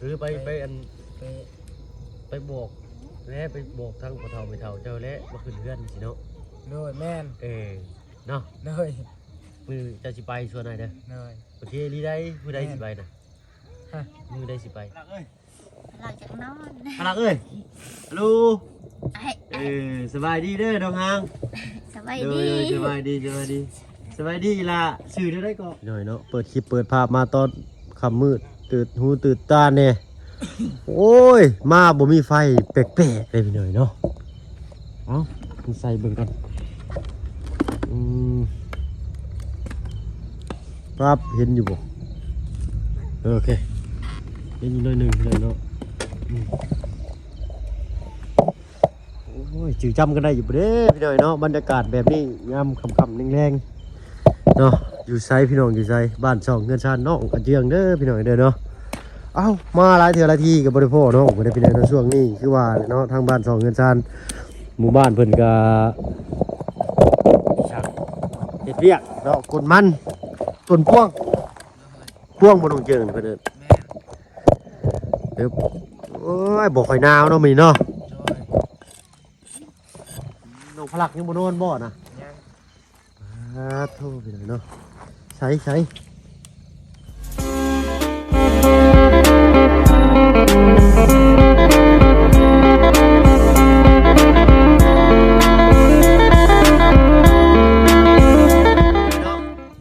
ເອີ ໄປ ໄປ ໄປ ອັນ ໄປ ໄປບອກແຫຼະ ໄປບອກທາງພໍ່ເຖົ້າແມ່ເຖົ້າເຈົ້າແຫຼະ ມາຂຶ້ນເຮືອນຊີ້ເນາະ. ໂດຍ ແມ່ນ ເອີ ເນາະ ໂດຍ ມື້ເຈົ້າຊິໄປຊວນອ້າຍເດີ. ໂດຍ ໂອເຄ ດີໃດ ມື້ໃດຊິໄປນະ? ຮະ ມື້ໃດຊິໄປ? ພະລັກເອີຍ ພະລັກຈັກນອນ ພະລັກເອີຍ ຮາໂລ ອ້າຍ ເອີ ສະບາຍດີເດີນ້ອງຮາງ. ສະບາຍດີ ໂດຍ ໂດຍ ສະບາຍດີ ສະບາຍດີ ສະບາຍດີອີ່ຫຼ້າ. ຊື່ແນວໃດເກາະ? ນ້ອຍເນາະ ເປີດຄລິບເປີດພາບມາຕອນຄ່ຳມືດ ຕື່ນຫູຕື່ນຕາແດ່. ໂອ້ຍ ມາບໍ່ມີໄຟ ແປກໆເດ້ພີ່ນ້ອງເນາະ. ເອົ້າ ໃສ່ເບິ່ງກ່ອນ. ອືມ ປັບ ເຫັນຢູ່ບໍ່? ເອີ ໂອເຄ ເຫັນຢູ່ໜ້ອຍໜຶ່ງເລີຍເນາະ. ອືມ ໂອ້ຍ ຈື່ຈຳກັນໄດ້ຢູ່ບໍ່ເດ້ພີ່ນ້ອງເນາະ? ບັນຍາກາດແບບນີ້ ຍາມຄ່ຳໆແລງໆເນາະ. ຢູ່ໃສພີ່ນ້ອງ ຢູ່ໃສ? ບ້ານຊ່ອງເຮືອນຊານນ້ອງອາເຈືອງເດີພີ່ນ້ອງເດີເນາະ. ເອົ້າ ມາຫຼາຍເທື່ອຫຼາຍທີກໍບໍ່ໄດ້ພໍ້ນ້ອງເພິ່ນເດ້ພີ່ນ້ອງເນາະ. ຊ່ວງນີ້ຄືວ່າແຫຼະເນາະ ທາງບ້ານຊ່ອງເຮືອນຊານ ໝູ່ບ້ານເພິ່ນກໍເຮັດວຽກເນາະ ກົນມັນ ຕົ້ນພວງ ພວງບໍ່ນ້ອງເຈີເພິ່ນເອີ້ນ. ແມ່ນ ເອີ ໂອ້ຍ ບໍ່ຄ່ອຍໜາວເນາະມື້ນີ້ເນາະ. ໂດຍ ນ້ອງພະລັກຍັງບໍ່ນອນບໍ່ນະ? ຍັງ. ອາໂທ ພີ່ນ້ອງເນາະ ໃສ ໃສ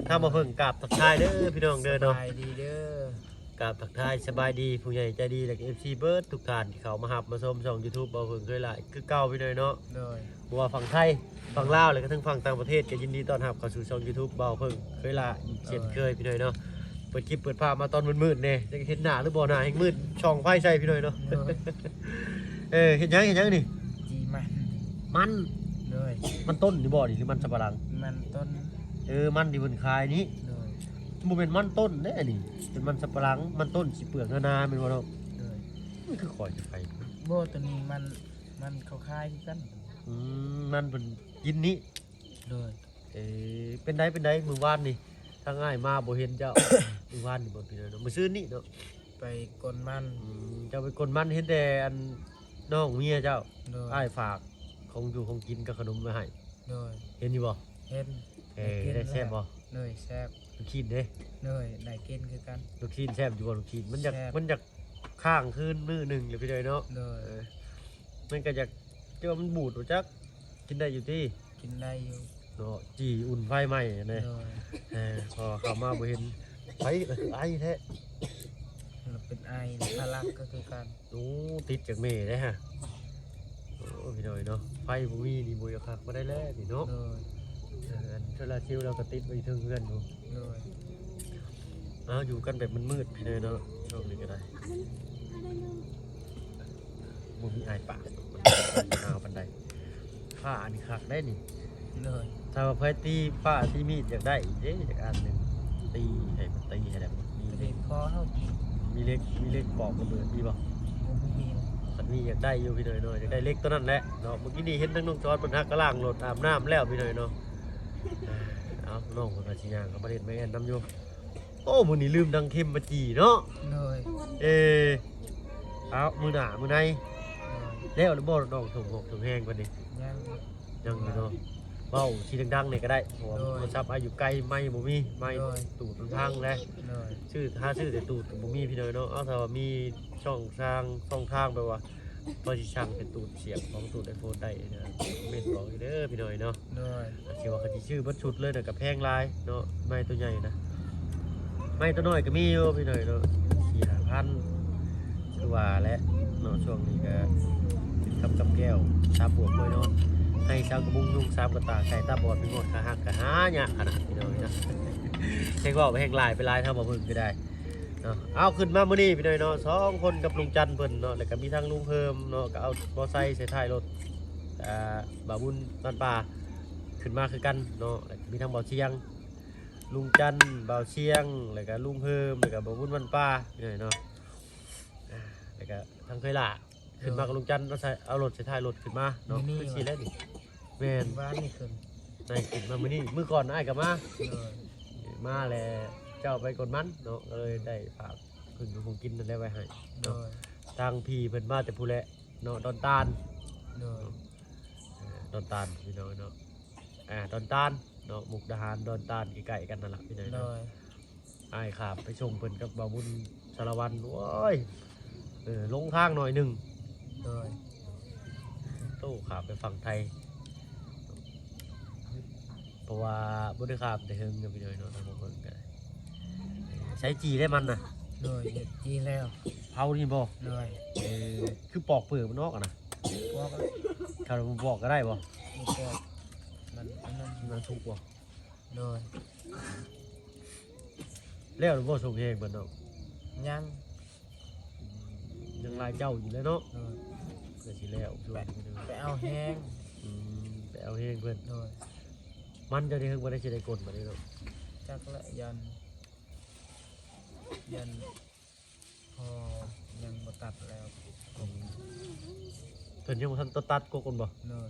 ທາງບ່າວເພິ່ງກາບທັກທາຍເດີພີ່ນ້ອງເດີເນາະ. ສະບາຍດີເດີ. ກາບທັກທາຍສະບາຍດີຜູ້ໃຫຍ່ໃຈດີ ແລະກໍເອັຟຊີເບິດທຸກທ່ານທີ່ເຂົ້າມາຮັບມາຊົມຊ່ອງຢູທູບບ່າວເພິ່ງເຄີຍຫຼ້າຄືເກົ່າພີ່ນ້ອງເນາະ. ໂດຍ ບໍ່ວ່າຝັ່ງໄທ ຝັ່ງລາວ ແລະກໍທັງຝັ່ງຕ່າງປະເທດ ກໍຍິນດີຕ້ອນຮັບເຂົ້າສູ່ຊ່ອງຢູທູບບ່າວເພິ່ງເຄີຍຫຼ້າອີກເຊັ່ນເຄີຍພີ່ນ້ອງເນາະ. ເປີດຄລິບເປີດພາບມາຕອນມືດໆແດ່ ຈັກເຫັນໜ້າຫຼືບໍ່ ໜ້າແຮ່ງມືດ ສ່ອງໄຟໃສ່ພີ່ນ້ອງເນາະ. ໂດຍ ເອີ ເຮັດຫຍັງ ເຮັດຫຍັງນີ້? ຈີ່ມັນ ມັນ. ໂດຍ ມັນຕົ້ນນີ້ບໍ່ນີ້ ຫຼືມັນສຳປະຫຼັງ? ມັນຕົ້ນ. ເອີ ມັນທີ່ເພິ່ນຂາຍນີ້. ໂດຍ ບໍ່ແມ່ນມັນຕົ້ນເດ້ອັນນີ້ ເປັນມັນສຳປະຫຼັງ. ມັນຕົ້ນຊິເປືອກໜາໆແມ່ນບໍ່ນ້ອງ? ໂດຍ ມັນຄືຂ້ອຍຈະໄປ ບໍ່ ໂຕນີ້ມັນ ມັນເຂົາຂາຍຄືກັນ. ອືມ ມັນເພິ່ນກິນນີ້. ໂດຍ ເອີ ເປັນໃດ ເປັນໃດ ມື້ວານນີ້ ທາງອ້າຍມາບໍ່ເຫັນເຈົ້າ ມື້ວານນີ້ບໍ່ ພີ່ນ້ອງເນາະ ມື້ຊືນນີ້ເນາະ ໄປກົນມັນ. ອືມ ເຈົ້າໄປກົນມັນ ເຫັນແຕ່ອັນນ້ອງເມຍເຈົ້າ. ໂດຍ ອ້າຍຝາກຂອງຢູ່ຂອງກິນກັບຂະໜົມໄວ້ໃຫ້. ໂດຍ ເຫັນຢູ່ບໍ່? ເຫັນ. ເອີ ໄດ້ແຊບບໍ່? ໂດຍ ແຊບ. ລູກຊີ້ນເດ້? ໂດຍ ໄດ້ກິນຄືກັນ. ລູກຊີ້ນແຊບຢູ່ບໍ່? ລູກຊີ້ນມັນຢາກ ມັນຢາກຄ້າງຄືນມື້ໜຶ່ງແຫຼະພີ່ນ້ອງເນາະ. ໂດຍ ເອີ ມັນກໍຢາກ ແຕ່ວ່າມັນບູດບໍ່ຈັກ ກິນໄດ້ຢູ່ຕິ? ກິນໄດ້ຢູ່ເນາະ ຈີ່ອຸ່ນໄຟໄໝ້ນະ. ໂດຍ ເອີ ພໍເຂົ້າມາບໍ່ເຫັນ ໄປ ຄືໄອແທ້ ລະເປັນໄອ ພະລັກກໍຄືກັນ. ໂອ້ ຕິດຈາກແມ່ເດ້ຮະ. ໂອ້ ພີ່ນ້ອງເນາະ ໄຟບໍ່ມີນີ້ບໍ່ຢາກຄັກປານໃດແລ້ວນີ້ເນາະ. ໂດຍ ເອີ ອັນໂຊລາເຊວລາວກໍຕິດໄວ້ເທິງເຮືອນພຸ້ນ. ໂດຍ ເອົາ ຢູ່ກັນແບບມືດໆ ພີ່ນ້ອງເນາະ ຊ່ວງນີ້ກໍໄດ້. ບໍ່ມີອ້າຍປາກ ໜາວປານໃດ. ຜ້າອັນນີ້ຄັກໄດ໋ນີ້. ໂດຍ ຖ້າວ່າໃຜຕີຜ້າຕີມີດຢາກໄດ້ອີກເດ້ ຈັກອັນໜຶ່ງ ຕີໃຫ້ ຕີໃຫ້ໄດ້ບໍ່? ມີເຫຼັກ ມີເຫຼັກ ມີເຫຼັກປອກລະເບີດມີບໍ່? ບໍ່ມີ. ຄັນມີຢາກໄດ້ຢູ່ພີ່ນ້ອງເນາະ ຢາກໄດ້ເຫຼັກຕົວນັ້ນແຫຼະເນາະ. ມື້ກີ້ນີ້ເຫັນທາງນ້ອງຈອນເພິ່ນຫາກະລ້າງລົດອາບນ້ຳແລ້ວພີ່ນ້ອງເນາະ. ເອົາ ນ້ອງເພິ່ນວ່າຊິຍ່າງເຂົ້າມາຫຼິ້ນມາແອ່ນນຳຢູ່. ໂອ້ ມື້ນີ້ລືມດັງເຂັມມາຈີ່ເນາະ. ໂດຍ ເອີ ເອົາ ມື້ໜ້າມື້ໃນ. ໂດຍ ແລ້ວແລ້ວບໍ່ ນ້ອງຖົງຫົກຖົງແຮງປານນີ້? ຍັງ ຍັງຢູ່ເນາະ. ເວົ້າຊິດັງໆແດ່ກໍໄດ້ ເພາະວ່າ ໂດຍ ໂທລະສັບອ້າຍຢູ່ໄກ ໄມບໍ່ມີ ໄມ ໂດຍ ຕູດມັນພັງແລ້ວ. ໂດຍ ຊື້ ຫາຊື້ແຕ່ຕູດກໍບໍ່ມີພີ່ນ້ອງເນາະ. ເອົາ ຖ້າວ່າມີຊ່ອງທາງ ຊ່ອງທາງແບບວ່າ ພໍຊິສັ່ງເປັນຕູດສຽບຂອງຕູດໄອໂຟນໄດ້ນະ ຄອມເມັນບອກເດີພີ່ນ້ອງເນາະ. ໂດຍ ຊິວ່າຄັນຊິຊື້ເບິດຊຸດເລີຍນະກໍແພງຫຼາຍເນາະ ໄມໂຕໃຫຍ່ນະ. ໄມໂຕນ້ອຍກໍມີຢູ່ພີ່ນ້ອງເນາະ ສີ່ຫ້າພັນ ຄືວ່າແຫຼະເນາະ. ຊ່ວງນີ້ກໍຂຶ້ນກັບກັບແກ້ວ ຕາບວມນ້ອຍເນາະ ໃຫ້ຊາວກະບຸງນຸ່ງສາມກະຕາ ໃສ່ຕາບອດໄປໝົດ ຂາຫັກກໍຫາຍາກຂະໜາດພີ່ນ້ອງເນາະ. ແຮງເວົ້າແຮງຫຼາຍໄປຫຼາຍ ທາງບໍ່ເບິ່ງກໍໄດ້ ເນາະ. ເອົາ ຂຶ້ນມາມື້ນີ້ພີ່ນ້ອງເນາະ ສອງຄົນກັບລຸງຈັນເພິ່ນເນາະ ແລ້ວກໍມີທັງລຸງເພີ່ມເນາະ ກໍເອົາມໍໄຊໃສ່ທ້າຍລົດ ອ່າ ບ່າວບຸນບ້ານປ່າຂຶ້ນມາຄືກັນເນາະ. ແລ້ວກໍມີທັງບ່າວຊຽງ ລຸງຈັນ ບ່າວຊຽງ ແລ້ວກໍລຸງເພີ່ມ ແລ້ວກໍບ່າວບຸນບ້ານປ່າພີ່ນ້ອງເນາະ. ອ່າ ແລ້ວກໍທັງເຄີຍຫຼ້າ ຂຶ້ນມາກັບລຸງຈັນ ເອົາໃສ່ ເອົາລົດໃສ່ທ້າຍລົດຂຶ້ນມາເນາະ. ມື້ນີ້ ຄືຊິແລ້ວນີ້ ແມ່ນ ວານນີ້ຂຶ້ນ ໄດ້ຂຶ້ນມາມື້ນີ້ ມື້ກ່ອນອ້າຍກໍມາ. ໂດຍ ມາແລ້ວເຈົ້າໄປກົນມັນເນາະ ກໍເລີຍໄດ້ຝາກ ເພິ່ນເອົາຂອງກິນນັ້ນແຫຼະໄວ້ໃຫ້ ໂດ ເນາະ ຍ ທາງພີ່ເພິ່ນມາແຕ່ພຸ້ນແຫຼະເນາະ ດອນຕານ ໂດຍ ເນາະ ອ່າ ດອນຕານ ພີ່ນ້ອງເນາະ ອ່າ ດອນຕານເນາະ ມຸກດາຫານ ດອນຕານ ໃກ້ໆ ກັນນັ້ນລະ ພີ່ນ້ອງເນາະ ໂດຍ ອ້າຍຂ້າມໄປສົ່ງເພິ່ນກັບບ່າວບຸນສາລະວັນ ໂອ້ຍ ເອີ ຫຼົງທາງໜ້ອຍໜຶ່ງ ໂດຍ ໂຕຂ້າມໄປຝັ່ງໄທ ເພາະວ່າບໍ່ໄດ້ຂ້າມແຕ່ເຫິງເນາະ ພີ່ນ້ອງເນາະ ທາງເບິ່ງກໍໄດ້ ໃຊ້ຈີ່ໄດ້ມັນນະ ໂດຍ ເຮັດຈີ່ແລ້ວ ເຜົານີ້ບໍ່ ໂດຍ ເອີ ຄືປອກເປືອກມັນອອກຫັ້ນນະ ປອກແລ້ວ ຖ້າບໍ່ປອກກໍໄດ້ບໍ່ ບໍ່ປອກ ມັນອັນນັ້ນ ມັນສຸກບໍ່ ໂດຍ ແລ້ວບໍ່ສົ່ງແຮງເພິ່ນເນາະ ຍັງ ຍັງຫຼາຍເຈົ້າຢູ່ແຫຼະເນາະ ໂດຍ ເພື່ອຊິແລ້ວ ໄປເອົາແຮງ ອືມ ໄປເອົາແຮງເພິ່ນ ໂດຍ ມັນເຈົ້າໄດ້ເຮີກບໍ່ໄດ້ຊິໄດ້ກົນບັດນີ້ເນາະ ຈັກລະ ຢ້ານ ຢ້ານ ພໍຍັງບໍ່ຕັດແລ້ວ ອືມ ເພິ່ນຍັງບໍ່ທັນຕັດກົກມັນບໍ່ ໂດຍ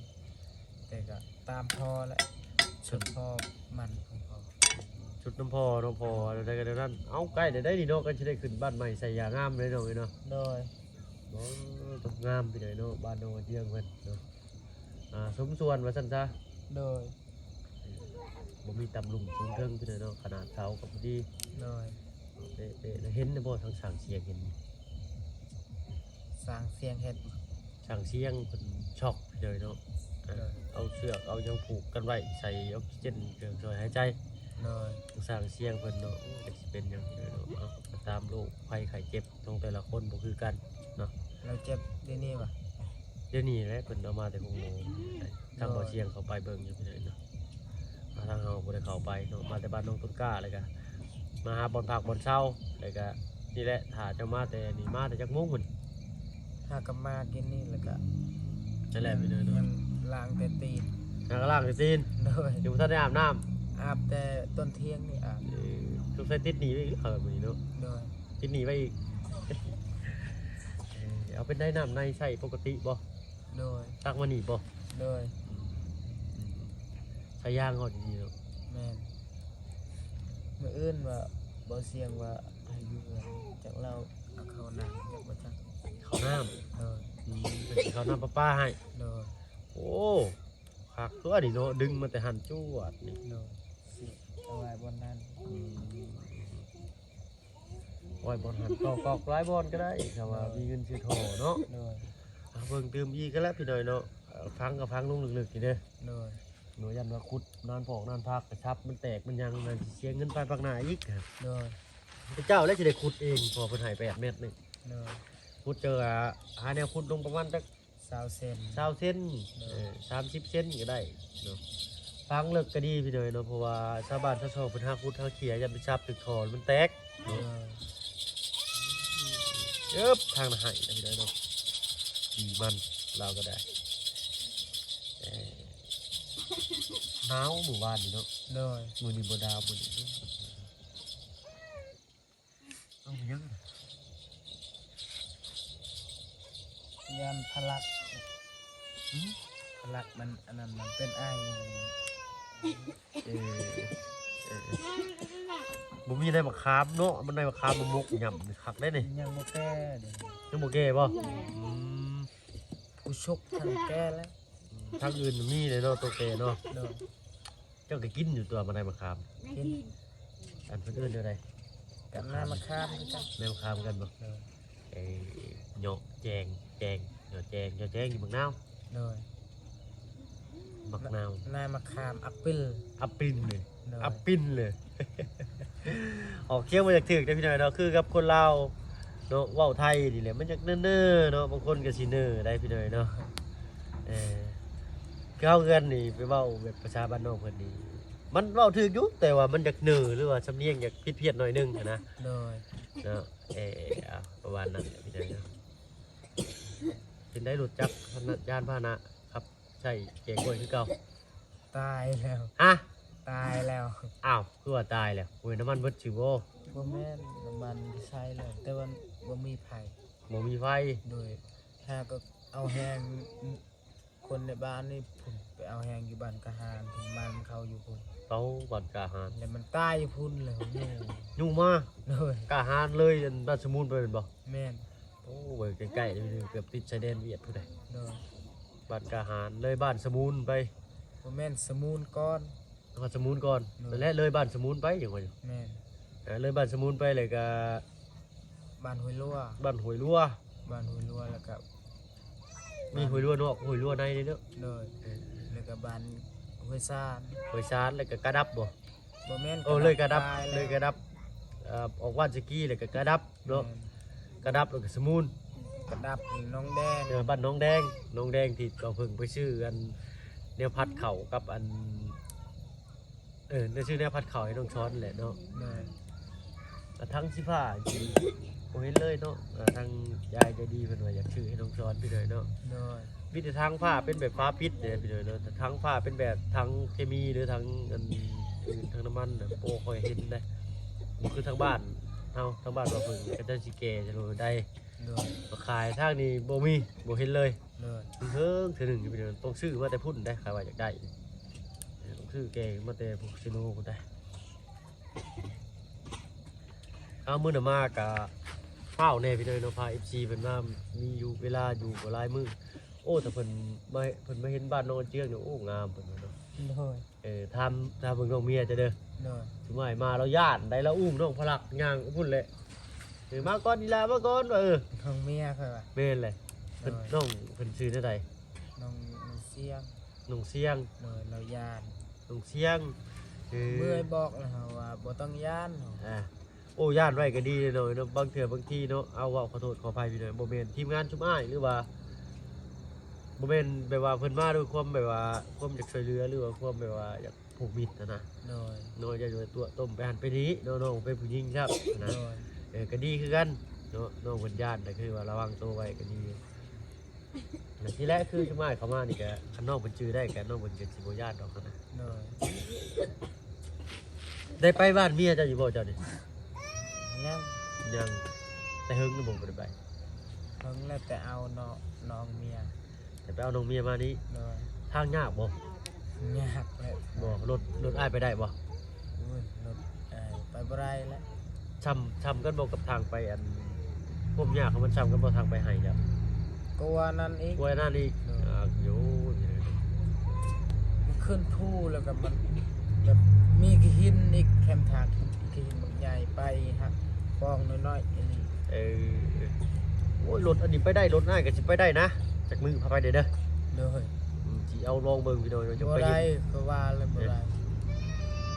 ແຕ່ກໍຕາມພໍແຫຼະ ຊຸດພໍມັນຂອງພໍ່ ຊຸດນຳພໍ່ເນາະ ພໍ່ແນວໃດກໍແນວນັ້ນ ເອົ້າ ໃກ້ແລ້ວໄດ໋ນີ້ເນາະ ໃກ້ຊິໄດ້ຂຶ້ນບ້ານໃໝ່ໃສ່ຢາງາມເລີຍເນາະ ເອີຍເນາະ ໂອ້ ງາມພີ່ນ້ອງເນາະ ບ້ານນ້ອງເຈືອງເພິ່ນເນາະ ອ່າ ສົມສ່ວນວ່າຊັ້ນຊະ ໂດຍ ບໍ່ມີຕ່ຳລຸ່ມສູງເທິງພີ່ນ້ອງເນາະ ຂະໜາດເສົາກໍພໍດີ ໂດຍ ເປະໆ ແລ້ວເຫັນບໍ່ ທາງຊ່າງສຽງເຫັນ ຊ່າງສຽງເຮັດ ຊ່າງສຽງເພິ່ນຊັອກພີ່ນ້ອງເນາະ ເອີ ໂດຍ ເອົາເຊືອກເອົາຫຍັງຜູກກັນໄວ້ ໃສ່ອອກຊີເຈນເຄື່ອງຊ່ວຍຫາຍໃຈ ໂດຍ ຊ່າງສຽງເພິ່ນເນາະ ໂອ້ ຈັກຊິເປັນຫຍັງພີ່ນ້ອງເນາະ ເອົາ ກໍຕາມໂລກໄພໄຂ້ເຈັບ ຂອງແຕ່ລະຄົນບໍ່ຄືກັນເນາະ ແລ້ວເຈັບດຽວນີ້ຫວາ ດຽວນີ້ແຫຼະ ເພິ່ນເອົາມາແຕ່ໂຮງໝໍ ທາງ ໂດຍ ບໍ່ສຽງເຂົ້າໄປເບິ່ງຢູ່ພີ່ນ້ອງເນາະ ມາທາງເຮົາບໍ່ໄດ້ເຂົ້າໄປເນາະ ມາແຕ່ບ້ານໜອງຕົ້ນກ້າ ແລ້ວກະມາຫາບ່ອນພັກບ່ອນເຊົາ ແລ້ວກະນີ້ແຫຼະ ຖ້າເຈົ້າມາແຕ່ນີ້ ມາແຕ່ຈັກໂມງພຸ້ນ ຫາກໍມາກິນນີ້ ແລ້ວກະ ນັ້ນແຫຼະພີ່ນ້ອງເນາະ ຍັງລ້າງແຕ່ຕີນ ຫາກໍລ້າງແຕ່ຕີນ ໂດຍ ຍັງບໍ່ທັນໄດ້ອາບນ້ຳ ອາບແຕ່ຕອນທ່ຽງນີ້ອາບ ເອີ ສົງໄສຕິດໜີ້ໄວ້ອີກແລ້ວມື້ນີ້ເນາະ ໂດຍ ຕິດໜີ້ໄວ້ອີກ ເອີ ເອົາ ເປັນໄດ໋ ນ້ຳໃນໃຊ້ປົກກະຕິບໍ່ ໂດຍ ຕັກມານີ້ບໍ່ ໂດຍ ອືມ ສາຍຢາງເຮົາດີໆເນາະ ແມ່ນ ມື້ອື່ນວ່າບໍ່ສຽງວ່າໃຫ້ຢູ່ເຮືອນ ຈັກລາວເອົາເຂົ້ານ້ຳ ຈັກບໍ່ຈັກ ເຂົ້ານ້ຳ ໂດຍ ອືມ ເປັນເຂົ້ານ້ຳປະປາໃຫ້ ໂດຍ ໂອ້ ຄັກຕົວນີ້ເນາະ ດຶງມາແຕ່ຫັ້ນຈວດນີ້ ໂດຍ ເອົາໄວ້ບ່ອນນັ້ນ ອືມ ໄວ້ບ່ອນຫັ້ນ ຕໍ່ກອກຫຼາຍບ່ອນກໍໄດ້ ຖ້າວ່າ ໂດຍ ມີເງິນຊື້ທໍ່ເນາະ ໂດຍ ອ່າ ເບິ່ງຕື່ມອີກກໍແລ້ວພີ່ນ້ອງເນາະ ເອີ ຝັງກໍຝັງລົງເລິກໆນີ້ເດີ ໂດຍ ບໍ່ຢ້ານວ່າຂຸດນານພອກນານພັກ ກະຊັບມັນແຕກມັນຫຍັງ ມັນຊິເສຍເງິນໄປພາກໜ້າອີກ ໂດຍ ພະເຈົ້າແຫຼະຊິໄດ້ຂຸດເອງ ເພາະເພິ່ນໃຫ້ແປດແມັດໜຶ່ງ ໂດຍ ຂຸດເຈີ ຫາແນວຂຸດລົງປະມານຈັກ ຊາວເຊັນ ຊາວເຊັນ ໂດຍ ເອີ ສາມສິບເຊັນກໍໄດ້ເນາະ ຝັງເລິກກໍດີພີ່ນ້ອງເນາະ ເພາະວ່າຊາວບ້ານຊາວຊ່ອງເພິ່ນຫາຂຸດຫາເຂຍ ຢ້ານໄປຊັບຖືກທໍ່ມັນແຕກເນາະ ໂດຍ ເອີບ ທາງນະໄຫນະພີ່ນ້ອງເນາະ ດີມັນລາວກໍໄດ້ ເອີ ໜາວມື້ວານນີ້ເນາະ ໂດຍ ມື້ນີ້ບໍ່ໜາວ ມື້ນີ້ ເອົາຫຍັງ ຢ້ານພະລັກ ຫືມ ພະລັກມັນອັນນັ້ນ ມັນເປັນໄອ ເອີ ເອີ ບໍ່ມີໃນໝາກຂາມເນາະ ມັນໃນໝາກຂາມມາໝົກຫຍ້ຳນີ້ຄັກໄດ໋ນີ້ ຍັງບໍ່ແກ່ເດ້ ຍັງບໍ່ແກ່ບໍ່ ອືມ ຜູ້ຊົກທັງແກ່ແລ້ວ ທາງອື່ນມີເດ້ເນາະ ໂຕແກ່ເນາະ ໂດຍ ເຈົ້າກໍກິນຢູ່ຕົວະ ໝາກໃນໝາກຂາມ ກິນ ອັນເພິ່ນເອີ້ນແນວໃດ ກໍໃນໝາກຂາມຄືກັນ ໃນໝາກຂາມຄືກັນບໍ່ ໂດຍ ເອີ ເຍາະແຈງ ແຈງ ເຍາະແຈງ ເຍາະແຈງຢູ່ໝາກນາວ ໂດຍ ໝາກນາວ ໃນໝາກຂາມ ແອັບປິນ ແອັບປິນເລີຍ ໂດຍ ແອັບປິນເລີຍ ອອກສຽງບໍ່ຢາກຖືກເດ້ພີ່ນ້ອງເນາະ ຄືກັບຄົນລາວເນາະ ເວົ້າໄທນີ້ແຫຼະ ມັນຢາກເນີໆເນາະ ບາງຄົນກໍຊິເນີໄດ໋ພີ່ນ້ອງເນາະ ເອີ ຄືເຮົາເຮືອນນີ້ໄປເວົ້າແບບພາສາບ້ານນອກເພິ່ນນີ້ ມັນເວົ້າຖືກຢູ່ ແຕ່ວ່າມັນຢາກເນີ ຫຼືວ່າສຳນຽງຢາກຜິດພຽດໜ້ອຍໜຶ່ງຫັ້ນນະ ໂດຍ ເນາະ ເອີ ເອົາ ປະມານນັ້ນແຫຼະພີ່ນ້ອງເນາະ ເປັນໄດ໋ ລົດຈັກ ຍານພາຫະນະ ຂັບໃຊ້ແຈກກ້ວຍຄືເກົ່າ? ຕາຍແລ້ວ ຮະ? ຕາຍແລ້ວ ອ້າວ ຄືວ່າຕາຍແລ້ວ? ໂອ້ຍ ນ້ຳມັນເບິດຊື່ບໍ່? ບໍ່ແມ່ນ ນ້ຳມັນໃຊ້ແລ້ວ ແຕ່ວ່າບໍ່ມີໄຟ ບໍ່ມີໄຟ ໂດຍ ຫາກໍເອົາແຮງ ຂ ຄົນໃນບ້ານນີ້ພຸ້ນ ໄປເອົາແຮງຢູ່ບ້ານກະຫານ ມັນເຂົ້າຢູ່ພຸ້ນ. ເອົາ ບ້ານກະຫານ ແລ້ວມັນຕາຍຢູ່ພຸ້ນ ແລ້ວຍຸງ ຍຸງມາ. ໂດຍ ກະຫານເລີຍ ອັນບ້ານສະມຸນໄປແມ່ນບໍ່? ແມ່ນ. ໂອ້ ໃກ້ໆ ເກືອບຕິດຊາຍແດນຫວຽດພຸ້ນໃດ໋. ໂດຍ ບ້ານກະຫານ ເລີຍບ້ານສະມຸນໄປ. ບໍ່ແມ່ນ ສະມຸນກ່ອນ. ຮອດສະມຸນກ່ອນ. ໂດຍ ແລະເລີຍບ້ານສະມຸນໄປ ຍັງວ່າຢູ່. ແມ່ນ. ເອີ ເລີຍບ້ານສະມຸນໄປ ແລ້ວກະ ບ້ານຫ້ວຍຫຼວ ບ້ານຫ້ວຍຫຼວ ບ້ານຫ້ວຍຫຼວ ແລ້ວກະ ມີຫ້ວຍຫຼວນອກ ຫ້ວຍຫຼວໃນເດ້ເນາະ. ໂດຍ ເອີ ແລ້ວກະບ້ານຫ້ວຍຊານ ຫ້ວຍຊານ ແລ້ວກະກະດັບບໍ່? ບໍ່ແມ່ນ ເອີ ເລີຍກະດັບ ເລີຍກະດັບ ເອີ ອອກບ້ານສະກີ ແລ້ວກະກະດັບເນາະ. ແມ່ນ. ກະດັບ ແລ້ວກະສະມູນ ກະດັບ ໜອງແດງ. ເອີ ບ້ານໜອງແດງ ໜອງແດງທີ່ເຂົາເພິ່ງໄປຊື້ອັນແນວພັດເຂົ້າກັບອັນ ເອີ ໄດ້ຊື້ແນວພັດເຂົ້າໃຫ້ນ້ອງຊອນແຫຼະເນາະ. ແມ່ນ. ກະຖັງສີຟ້າ ບໍ່ເຫັນເລີຍເນາະ. ເອີ ທາງຍາຍໃຈດີເພິ່ນວ່າຢາກຊື້ໃຫ້ນ້ອງຊອນພີ່ນ້ອງເນາະ. ໂດຍ ມີແຕ່ຖັງຜ້າເປັນແບບຝາປິດເດ້ພີ່ນ້ອງເນາະ. ແຕ່ຖັງຜ້າເປັນແບບຖັງເຄມີ ຫຼື ຖັງອັນອື່ນ ຖັງນ້ຳມັນນະ ບໍ່ຄ່ອຍເຫັນເດ້. ບໍ່ຄືທາງບ້ານເຮົາ ທາງບ້ານວ່າເພິ່ນເຂົາເຈົ້າຊິແກ່ໃສ່ໂລດໄດ້. ໂດຍ ມາຂາຍທາງນີ້ບໍ່ມີ ບໍ່ເຫັນເລີຍ. ໂດຍ ເຖິງເທື່ອໜຶ່ງຢູ່ພີ່ນ້ອງ ຕ້ອງຊື້ມາແຕ່ພຸ້ນໄດ໋ ຂ້ອຍວ່າຢາກໄດ້ ຕ້ອງຊື້ແກ່ມາແຕ່ພວກເຊໂນພຸ້ນໄດ໋. ເອົາ ມື້ໜ້າມາກະຟ້າວແດ່ພີ່ນ້ອງເນາະ ພາເອັຟຊີເພິ່ນມາ ມີຢູ່ເວລາຢູ່ບໍ່ຫຼາຍມື້. ໂອ້ ແຕ່ເພິ່ນມາ ເພິ່ນມາເຫັນບ້ານນ້ອງເຈືອງນີ້ ໂອ້ ງາມເພິ່ນວ່າເນາະ. ໂດຍ ເອີ ຖາມ ຖາມເບິ່ງນ້ອງເມຍເຈົ້າເດີ. ໂດຍ ຊຸມອ້າຍມາລາວຢ້ານໄດ໋ ລາວອຸ້ມນ້ອງພະລັກຍ່າງພຸ້ນແຫຼະ. ເອີ ມາກ່ອນນີ້ລະ ມາກ່ອນວ່າ. ເອີ ນ້ອງເມຍຂ້ອຍວ່າ. ແມ່ນແຫຼະ. ເພິ່ນ ໂດຍ ນ້ອງເພິ່ນຊື່ແນວໃດ? ນ້ອງ ນ້ອງຊຽງ ນ້ອງຊຽງ. ໂດຍ ລາວຢ້ານ ນ້ອງຊຽງ. ເອີ ເມື່ອຍບອກແລ້ວວ່າບໍ່ຕ້ອງຢ້ານ. ອ່າ ໂອ້ ຢ້ານໄວ້ກະດີເນາະ ບາງເທື່ອບາງທີເນາະ. ເອົາ ເວົ້າຂໍໂທດຂໍອະໄພພີ່ນ້ອງ ບໍ່ແມ່ນທີມງານຊຸມອ້າຍ ຫຼືວ່າບໍ່ແມ່ນແບບວ່າເພິ່ນມາດ້ວຍຄວາມແບບວ່າ ຄວາມຢາກຊ່ວຍເຫຼືອ ຫຼືວ່າຄວາມແບບວ່າຢາກຜູກມິດຫັ້ນນະ. ໂດຍ ເນາະ ຢ່າໄປຕົວະຕົ້ມໄປຫັ້ນໄປນີ້ເນາະ ນ້ອງເປັນຜູ້ຍິງຊ້ຳນະ. ໂດຍ ເອີ ກະດີຄືກັນເນາະ ນ້ອງເພິ່ນຢ້ານ ກະຄືວ່າລະວັງໂຕໄວ້ກະດີ. ແລະ ທີແລກຄືຊຸມອ້າຍເຂົ້າມານີ້ກະ ຄັນນ້ອງເພິ່ນຈື່ໄດ້ກະ ນ້ອງເພິ່ນກະຊິບໍ່ຢ້ານດອກຫັ້ນນະ. ໂດຍ ໄດ້ໄປບ້ານເມຍເຈົ້າຢູ່ບໍ່ເຈົ້ານີ້? ຍັງ ຍັງ. ແຕ່ເຫິງແລ້ວບໍ່ ບໍ່ໄດ້ໄປ? ເຫິງແລ້ວ ແຕ່ເອົານ້ອງ ນ້ອງເມຍ ແຕ່ໄປເອົານ້ອງເມຍມານີ້. ໂດຍ ທາງຍາກບໍ່? ຍາກແຫຼະ. ບໍ່ ລົດ ລົດອ້າຍໄປໄດ້ບໍ່? ໂອ້ຍ ລົດອ້າຍໄປບໍ່ໄດ້ແຫຼະ. ຊ່ຳ ຊ່ຳກັນບໍ່ກັບທາງໄປ ອັນ ຄວາມຍາກຂອງມັນຊ່ຳກັນບໍ່ ທາງໄປໄຮ່ເຈົ້າ? ກວ່ານັ້ນອີກ ກວ່ານັ້ນອີກ. ໂດຍ ຍາກຢູ່. ມັນຂຶ້ນພູແລ້ວກະມັນແບບມີຂີ້ຫີນອີກ ແຄມທາງຂີ້ຫີນບັກໃຫຍ່ ໄປຫາກປ່ອງນ້ອຍໆອີ່ຫຼີ. ເອີ ໂອ້ຍ ລົດອັນນີ້ໄປໄດ້ ລົດອ້າຍກະຊິໄປໄດ້ນະ ຈັກມື້ພາໄປເດີ. ໂດຍ ອືມ ຊິເອົາລອງເບິ່ງພີ່ນ້ອງ ຈະໄປເຮັດ ບໍ່ໄດ້ ຄືວ່າແລ້ວບໍ່ໄດ້.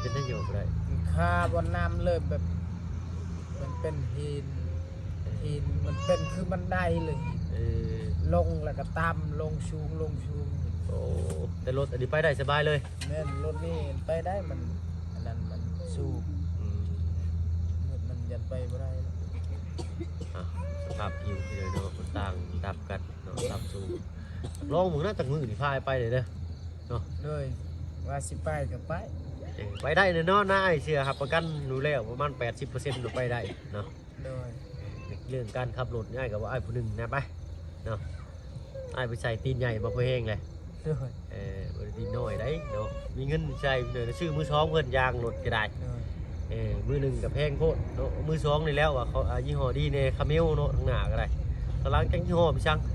ເປັນຫຍັງບໍ່ໄດ້? ມັນຄາບ່ອນນ້ຳເລີຍ ແບບມັນເປັນຫີນ ຫີນມັນເປັນຄືບັນໄດເລີຍ. ເອີ ລົງແລ້ວກະຕ່ຳ ລົງສູງ ລົງສູງ. ໂອ້ ແຕ່ລົດອັນນີ້ໄປໄດ້ສະບາຍເລີຍ. ແມ່ນ ລົດນີ້ໄປໄດ້ ມັນ ອັນນັ້ນມັນສູງ. ອືມ ລົດມັນຢ້ານໄປບໍ່ໄດ້. ອ່ະ ສະພາບຜິວຄືເດີເນາະ ມັນຕ່າງລະດັບກັນເນາະ ລະດັບສູງ. ລອງເບິ່ງນະ ຈັກມື້ນີ້ພາໄປເດີເນາະ. ໂດຍ ວ່າຊິໄປກະໄປ. ເອີ ໄປໄດ້ແນ່ນອນນະ ອ້າຍເຊື່ອ ຮັບປະກັນຢູ່ແລ້ວ ປະມານແປດສິບເປີເຊັນວ່າໄປໄດ້ເນາະ. ໂດຍ ເລື່ອງການຂັບລົດນີ້ ອ້າຍກະວ່າອ້າຍຜູ້ໜຶ່ງນະ ໄປເນາະ. ອ້າຍໄປໃສ່ຕີນໃຫຍ່ບໍ່ພໍແຮງເລີຍ. ໂດຍ ເອີ ບໍ່ໄດ້ຕີນນ້ອຍໃດເນາະ ມີເງິນໃຊ້ເດີ ຊື້ມືສອງເພິ່ນ ຢາງລົດກະໄດ້. ໂດຍ ເອີ ມືໜຶ່ງກະແພງໂພດເນາະ ມືສອງນີ້ແລ້ວວ່າເຂົາ ອ່າ ຍີ່ຫໍ້ດີແນ່ ຄາເມວເນາະ ທາງໜ້າກະໄດ້ ທາງຫຼັງຈັກຍີ່ຫໍ້ໄປຊັງ. ໂດ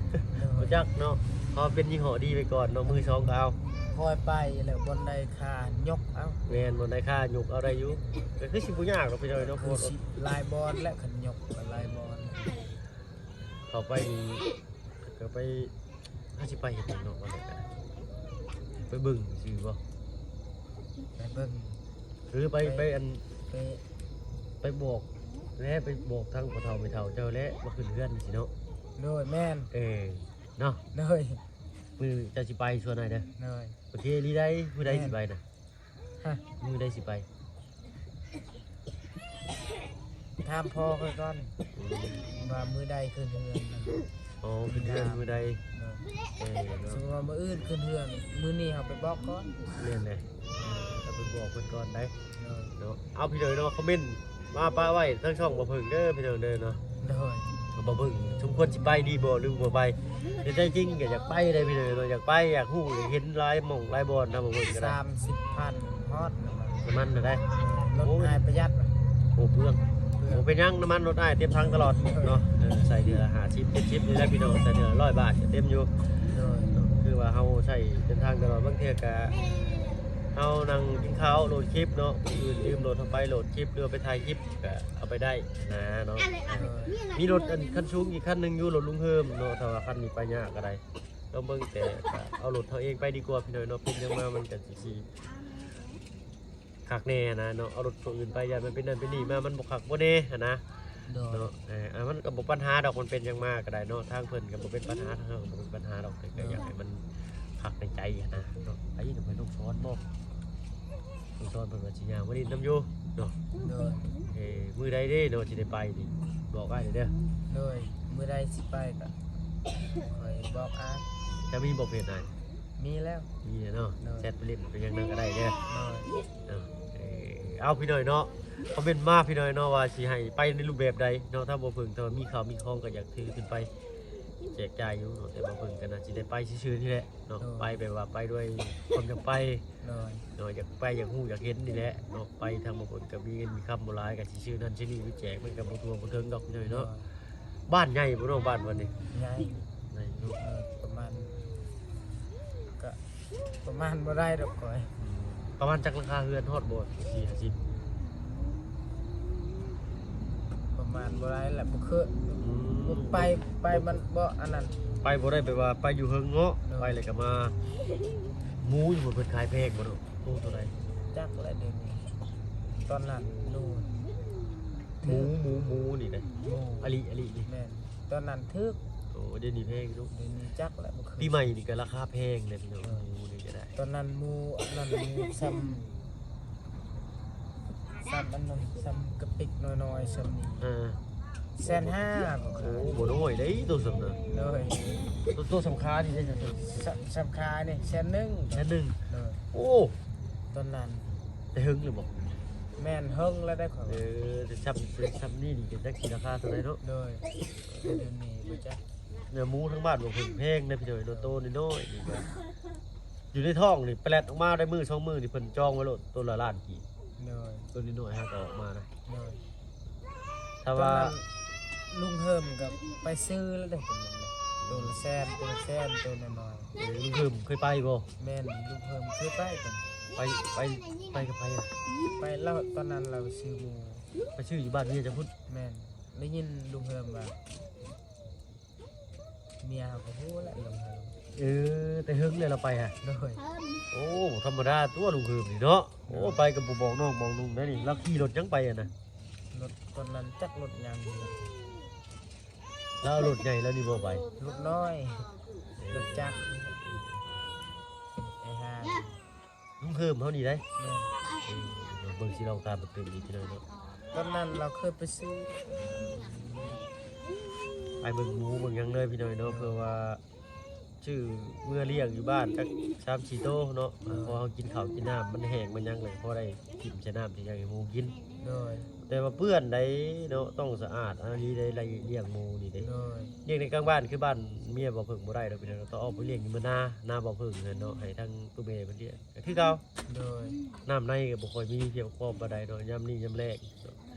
ຍ ບໍ່ຈັກເນາະ ເຂົາເປັນຍີ່ຫໍ້ດີໄປກ່ອນເນາະ ມືສອງກະເອົາ. ຄ່ອຍໄປແລ້ວ ບ່ອນໃດຄາຍົກເອົາ. ແມ່ນ ບ່ອນໃດຄາຍົກເອົາໄດ້ຢູ່ ກະຄືຊິບໍ່ຍາກດອກພີ່ນ້ອງເນາະ ຄືຊິຫຼາຍບ່ອນແຫຼະ ຄັນຍົກກະຫຼາຍບ່ອນ. ເຂົ້າໄປນີ້ ກະໄປ ເຮົາຊິໄປເຮັດຫຍັງເນາະ ວ່າແລ້ວກະໄປເບິ່ງຊື່ບໍ່? ໄປເບິ່ງ ຄືໄປ ໄປ ໄປ ອັນ ໄປ ໄປບອກແຫຼະ ໄປບອກທາງພໍ່ເຖົ້າແມ່ເຖົ້າເຈົ້າແຫຼະ ວ່າຂຶ້ນເຮືອນຊີ້ເນາະ. ໂດຍ ແມ່ນ. ເອີ ເນາະ ໂດຍ ມື້ເຈົ້າຊິໄປຊວນອ້າຍເດີ. ໂດຍ ໂອເຄ ລີໃດ ມື້ໃດຊິໄປນະ? ຮະ ມື້ໃດຊິໄປ? ຖາມພໍ່ຂ້ອຍກ່ອນ ອືມ ວ່າມື້ໃດຂຶ້ນເຮືອນ. ອໍ ຂຶ້ນເຮືອນມື້ໃດ? ໂດຍ ເອີ ເນາະ ສົມມຸດວ່າມື້ອື່ນຂຶ້ນເຮືອນ ມື້ນີ້ເຮົາໄປບອກກ່ອນ. ແມ່ນແຫຼະ ເອີ ເຮົາໄປບອກເພິ່ນກ່ອນໄດ໋. ໂດຍ ເນາະ ເອົາ ພີ່ນ້ອງເນາະ ຄອມເມັນມາປະໄວ້ທາງຊ່ອງບໍ່ເພິ່ງເດີ ພີ່ນ້ອງເດີເນາະ. ໂດຍ ບໍ່ເບິ່ງສົມຄວນຊິໄປດີບໍ່ ຫຼືບໍ່ໄປ? ແຕ່ໃຈຈິງກໍຢາກໄປເດ້ພີ່ນ້ອງເນາະ ຢາກໄປ ຢາກຮູ້ ຢາກເຫັນຫຼາຍໝ່ອງຫຼາຍບ່ອນນະ ບໍ່ເບິ່ງກໍໄດ້. ສາມສິບພັນຮອດນ້ຳມັນ ນ້ຳມັນເທົ່າໃດ? ລົດອ້າຍປະຢັດ. ໂອ້ ເປືອງ. ເປືອງ. ບໍ່ເປັນຫຍັງ ນ້ຳມັນລົດອ້າຍເຕັມຖັງຕະຫຼອດເນາະ. ເອີ ໃສ່ເທື່ອລະຫ້າສິບ ເຈັດສິບນີ້ແຫຼະພີ່ນ້ອງ ໃສ່ເທື່ອລະຮ້ອຍບາດກໍເຕັມຢູ່. ໂດຍ. ຄືວ່າເຮົາໃຊ້ເດີນທາງຕະຫຼອດ ບາງເທື່ອກໍເຮົານັ່ງກິນເຂົ້າໂຫຼດຄລິບເນາະ ຜູ້ອື່ນຢືມລົດເຮົາໄປໂຫຼດຄລິບ ຫຼືວ່າໄປຖ່າຍຄລິບ ກໍເອົາໄປໄດ້ນະເນາະ. ໂດຍ. ມີລົດອັນຄັນສູງອີກຄັນໜຶ່ງຢູ່ ລົດລຸງເຮີມເນາະ ຖ້າວ່າຄັນນີ້ໄປຍາກກໍໄດ້ ລອງເບິ່ງ ແຕ່ກໍເອົາລົດເຮົາເອງໄປດີກວ່າພີ່ນ້ອງເນາະ. ເປັນຫຍັງມາມັນກໍຊິ ຊິຄັກແນ່ນະເນາະ ເອົາລົດຜູ້ອື່ນໄປ ຢ້ານມັນເປັນນັ້ນເປັນນີ້ມາ ມັນບໍ່ຄັກບໍ່ແນ່ຫັ້ນນະ. ໂດຍ. ເນາະ ເອີ ມັນກໍບໍ່ປັນຫາດອກ ມັນເປັນຫຍັງມາກໍໄດ້ເນາະ ທາງເພິ່ນກໍບໍ່ເປັນປັນຫາ ທາງເຮົາກໍບໍ່ເປັນປັນຫາດອກ ແຕ່ກໍ ໂດຍ ຢາກໃຫ້ມັນຄັກໃນໃຈຫັ້ນນະເນາະ. ໄປນຳເພິ່ນ ນ້ອງສອນບໍ? ນ້ອງສອນເພິ່ນວ່າຊິຍ່າງມາຫຼິ້ນນຳຢູ່ເນາະ. ໂດຍ. ເອີ ມື້ໃດເດ້ເນາະ ຊິໄດ້ໄປນີ້ ບອກອ້າຍແດ່ເດີ. ໂດຍ. ມື້ໃດຊິໄປກໍຄ່ອຍບອກອ້າຍ. ຈະມີບໍ່ເຟສອ້າຍ? ມີແລ້ວ. ມີແລ້ວເນາະ. ໂດຍ. ແຊັດໄປຫຼິ້ນໄປຫຍັງນຳກໍໄດ້ເດີ. ໂດຍ. ເນາະ ເອີ ເອົາ ພີ່ນ້ອງເນາະ ຄອມເມັນມາພີ່ນ້ອງເນາະ ວ່າຊິໃຫ້ໄປໃນຮູບແບບໃດເນາະ. ຖ້າບໍ່ເພິ່ງ ຖ້າວ່າມີເຂົ້າມີຂອງກໍຢາກຖືຂຶ້ນໄປແຈກຈ່າຍຢູ່ເນາະ ແຕ່ບໍ່ເພິ່ງກໍໜ້າຊິໄດ້ໄປຊື່ໆນີ້ແຫຼະເນາະ. ໂດຍ. ໄປແບບວ່າໄປດ້ວຍຄວາມຢາກໄປ. ໂດຍ. ເນາະ ຢາກໄປ ຢາກຮູ້ ຢາກເຫັນນີ້ແຫຼະເນາະ. ໄປທາງບໍ່ເພິ່ງກໍມີເງິນມີຄຳບໍ່ຫຼາຍ ກໍຊິຊື້ນັ້ນຊື້ນີ້ໄປແຈກ ມັນກໍບໍ່ທົ່ວບໍ່ເຖິງດອກພີ່ນ້ອງເນາະ. ໂດຍ. ບ້ານໃຫຍ່ບໍ່ນ້ອງ ບ້ານເພິ່ນນີ້? ໃຫຍ່. ໃຫຍ່ເນາະ. ເອີ ປະມານ ກະປະມານບໍ່ໄດ້ດອກຂ້ອຍ. ປະມານຈັກຫຼັງຄາເຮືອນ ຮອດບໍ່ ສີ່ຫ້າສິບ? ປະມານບໍ່ໄດ້ແຫຼະ ບໍ່ເຄີຍ. ອືມ. ໄປ ໄປມັນບໍ່ອັນນັ້ນ ໄປບໍ່ໄດ້ ແບບວ່າໄປຢູ່ເທິງເນາະ. ໂດຍ. ໄປແລ້ວກໍມາ ໝູຢູ່ ເພິ່ນຂາຍແພງບໍ່ເນາະ? ໂຕເທົ່າໃດ? ຈັກແຫຼະດຽວນີ້ ຕອນນັ້ນໂລ ໝູ ໝູ ໝູນີ້ເດ້. ໝູ ອາລີ ອາລີນີ້. ແມ່ນ. ຕອນນັ້ນຖືກ. ໂອ້ ດຽວນີ້ແພງເນາະ. ດຽວນີ້ຈັກແຫຼະ ບໍ່ຄື. ປີໃໝ່ນີ້ກໍລາຄາແພງເດ້ພີ່ນ້ອງ. ເອີ ໝູນີ້ກໍໄດ້. ຕອນນັ້ນໝູ ອັນນັ້ນໝູຊ່ຳ ຊ່ຳອັນນັ້ນ ຊ່ຳກະປິກນ້ອຍໆ ຊ່ຳນີ້. ເອີ ແສນຫ້າກໍຂາຍ. ໂອ້ ບໍ່ນ້ອຍເດ້ ໂຕຊ່ຳນັ້ນ. ໂດຍ. ໂຕ ໂຕຊ່ຳຄານີ້ເດ້? ຊ່ຳ ຊ່ຳຄານີ້ແສນໜຶ່ງ. ແສນໜຶ່ງ. ໂດຍ. ໂອ້ ຕອນນັ້ນ. ແຕ່ເຫິງແລ້ວບໍ່? ແມ່ນ ເຫິງແລ້ວໄດ໋ຂ້ອຍ. ເອີ ແຕ່ຊ່ຳ ແຕ່ຊ່ຳນີ້ນີ້ ຈັກຊິລາຄາເທົ່າໃດເນາະ. ໂດຍ. ແຕ່ດຽວນີ້ບໍ່ຈັກ. ເນື້ອໝູທາງບ້ານບໍ່ເພິ່ງແພງເດ້ພີ່ນ້ອງເນາະ. ໂຕນ້ອຍໆນີ້ກໍ ຢູ່ໃນທ້ອງນີ້ ແປດອອກມາໄດ້ມື້ສອງມື້ນີ້ ເພິ່ນຈອງໄວ້ໂລດ ໂຕລະລ້ານກີບ. ໂດຍ. ໂຕນ້ອຍໆຫາກໍອອກມານະ. ໂດຍ. ຖ້າວ່າ ຕອນນັ້ນລຸງເຮີມກໍໄປຊື້ແລ້ວເດ້ ໂຕລະແສນ ໂຕລະແສນ ໂຕນ້ອຍໆ. ເອີ ລຸງເຮີມເຄີຍໄປບໍ່? ແມ່ນ ລຸງເຮີມເຄີຍໄປກັນ. ໄປ ໄປ ໄປກັບໃຜອະ? ໄປລາວ ຕອນນັ້ນລາວໄປຊື້ໝູ. ໄປຊື້ຢູ່ບ້ານເມຍເຈົ້າພຸ້ນ? ແມ່ນ. ໄດ້ຍິນລຸງເຮີມວ່າ ເມຍເຮົາກໍຮູ້ແຫຼະ ລຸງເຮີມ. ເອີ ແຕ່ເຫິງແລ້ວລາວໄປຫະ? ໂດຍ. ໂອ້ ບໍ່ທຳມະດາຕົວະ ລຸງເຮີມນີ້ເນາະ. ໂອ້ ໂດຍ. ໄປກໍບໍ່ບອກນ້ອງບອກນຸ່ງໄດ໋ນີ້. ລາວຂີ່ລົດຫຍັງໄປຫັ້ນນະ? ລົດຕອນນັ້ນຈັກລົດຫຍັງ. ລາວເອົາລົດໃຫຍ່ລາວນີ້ບໍ່ໄປ? ລົດນ້ອຍ ລົດຈັກ ໄອ້ຫ່າ ລຸງເຮີມເຮົານີ້ໄດ໋. ແມ່ນ. ເອີ ເບິ່ງຊິລອງຖາມເພິ່ນອີກເທື່ອໜຶ່ງເນາະ. ຕອນນັ້ນລາວເຄີຍໄປຊື້ ໄປເບິ່ງໝູເບິ່ງຫຍັງເລີຍພີ່ນ້ອງເນາະ. ເອີ ເພື່ອວ່າຊື້ເມືອລ້ຽງຢູ່ບ້ານຈັກສາມສີ່ໂຕເນາະ. ເອີ ພໍເຮົາກິນເຂົ້າກິນນ້ຳມັນແຫ້ງມັນຫຍັງແລ້ວ ພໍໄດ້ຖິ້ມໃສ່ນ້ຳທີ່ຢາກໃຫ້ໝູກິນ. ໂດຍ. ແຕ່ວ່າເປື້ອນໃດເນາະ ຕ້ອງສະອາດ ອັນນີ້ໄດ້ລ້ຽງໝູນີ້ເດ້. ໂດຍ. ລ້ຽງໃນກາງບ້ານ ຄືບ້ານເມຍບໍ່ເພິ່ງບໍ່ໄດ້ດອກພີ່ນ້ອງ ຕ້ອງອອກໄປລ້ຽງຢູ່ເມືອງນາ ນາບໍ່ເພິ່ງຫັ້ນເນາະ ໃຫ້ທາງຜູ້ແມ່ເພິ່ນລ້ຽງ ກໍຄືເກົ່າ. ໂດຍ. ນ້ຳໃນກໍບໍ່ຄ່ອຍມີພຽງພໍປານໃດເນາະ ຍາມນີ້ຍາມແລ້ງ